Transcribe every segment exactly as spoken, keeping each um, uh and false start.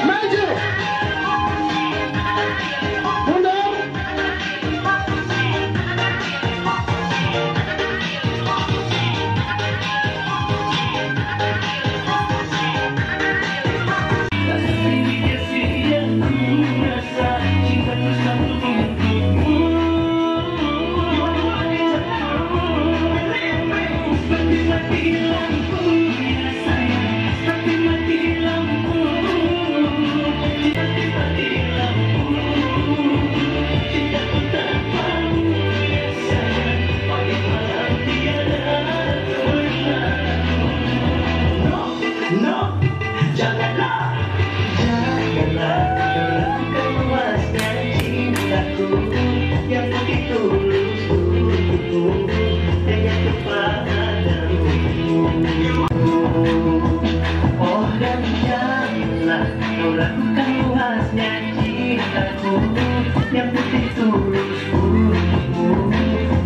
Maju! Mundur! No, janganlah, janganlah kau ragukan luasnya cintaku yang begitu tulus untukmu, hanya kepadamu. Oh, dan janganlah kau ragukan luasnya cintaku yang begitu tulus untukmu,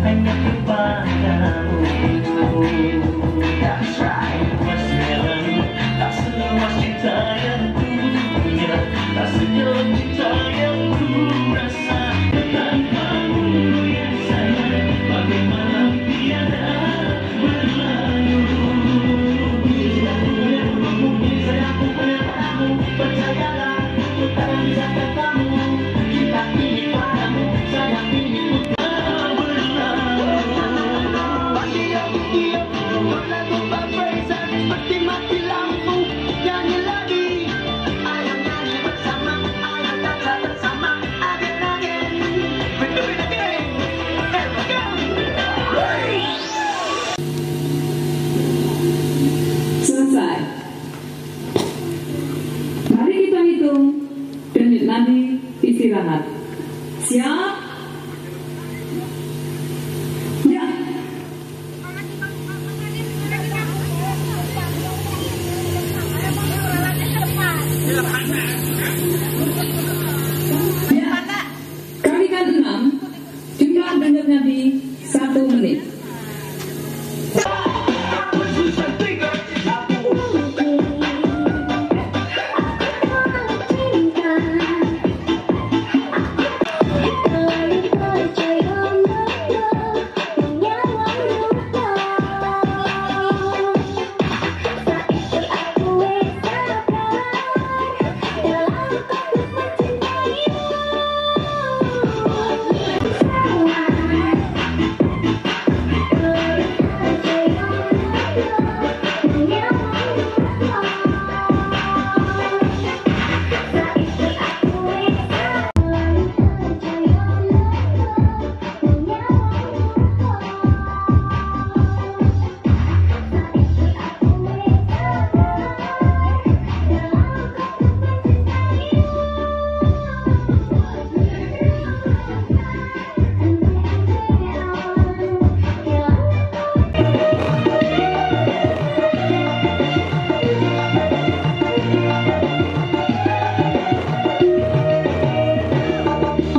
hanya kepadamu. That's right, luasnya langit, tak seluas cinta yang ku punya, tak sedalam cinta yang ku rasa. Tanpamu yang sayang, bagaimana tiada berlalu. Sayangku, percayalah, ku tak bisa katamu, cinta ini padamu, sayang ini ku tak berlalu. Pagi yang tiup, berlagu vibration seperti mati lampu. Nyanyi lagi, ayo nyanyi bersama, ayo dansa bersama, again, again. We do it again. Here we go. Selesai. Mari kita hitung denyut nadi istirahat. Siap? Ya. Ya. Kali keenam, jumlah denyut nadi satu menit.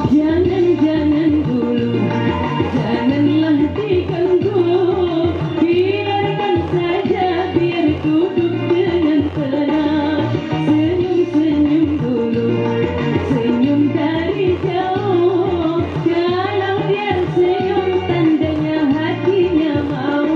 Jangan, jangan dulu, janganlah diganggu. Biarkan saja, biar duduk dengan tenang. Senyum, senyum dulu, senyum dari jauh. Kalau dia senyum, tandanya hatinya mau.